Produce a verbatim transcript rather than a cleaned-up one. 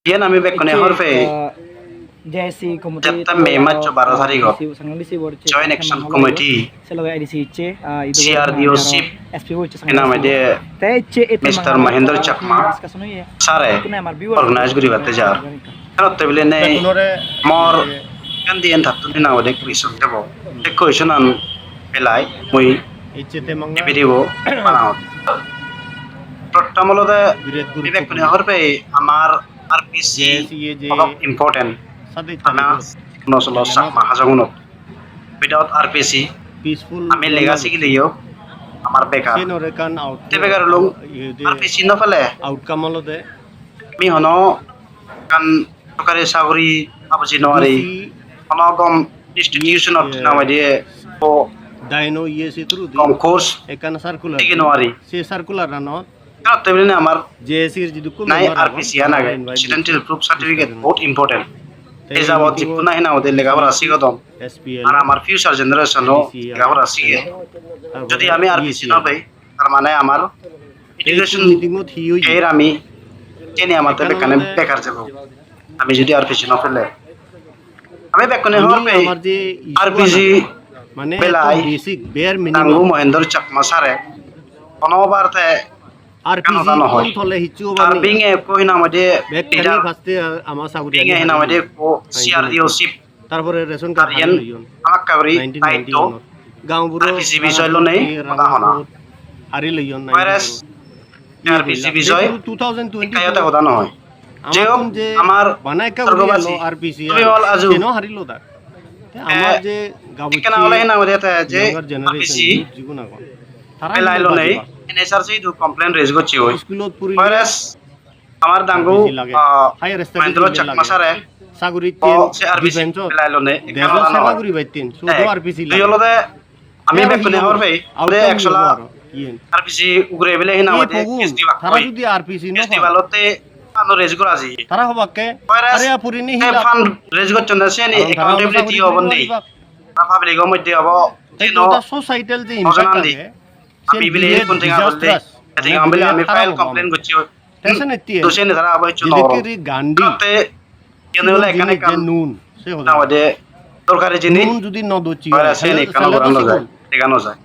Iyen ami bekkune hobor pei, uh, J S C committee jette May majo baro tarigot Joint Action Committee, C R D O chief hinang hoide Mister Mahendra Chakma sir-e organize guribatte jar. Senotte bilinei mor ekkan diyen tattun hinang hoide question thebo. Se question-an belai mui ei video banangot. Prottom olode ami bekkune hobor pei amar R P C hodok important. Ama Arunachalo Chakma Hajongunot. Without R P C ami lega sigileyo amar bekar. Te bekar olung, R P C no pele ami hono ekkan sorkari sagori abuji no pari, hono gom institution-ot hinang hoide gom course sigi no pari. Senotte bilinei amar J S C-r jidukko nai member agon, R P C-an age, Residential Proof Certificate, bohut important. Te ei jabot jikkun nahi hinang hoide lega pora sigodon, S P L, ar amar future generation-o lega pora sige. Jodi ami R P C no pei, tar mane amar education meeting-ot hi oye? Ei ami jeni amar te bekkani bekar jebo. Ami jodi R P C no pele, ami bekkune hobor pei, R P C belai dangu Mahendra Chakma sir-e hono bar te R P C no hoi. Tar binge ekko hinang hoide leader, binge hinang hoide ekko C R D O chief. Tar pore ration card hari loyon. Hamakkai guri daitto R P C bisoy lonei hoda hona. Whereas R P C bisoy ekka hoda no hoi. Je hok, amar sorgobasi Tubimol Aju, ekkena ole hinang hoide te je R P C belai lonei N H R C idu complain raise gocche oi. Whereas amar dangu, ah, Mahendra Chakma sir-e o se R P C belai lonei ekkan hoda no hoi. Te dui olode ami bekkune hobor pei, de eksola R P C ugure bile hinang hoide case dibak hoi. Case dibalotte fund raise gora jiye. Whereas te fund raise gocchonde seni accountability obo nei. Tara public-o moddhe obo, jeno hojonandi. Ami bile ikkun tenga bolle, tenga bile ami file complain gocchi oi. To seni tara abo hissu no goron. Te iyen ole ekkan ekkan na hoide dorkari jinis. Seni ekkan goran no jai, dega no jai.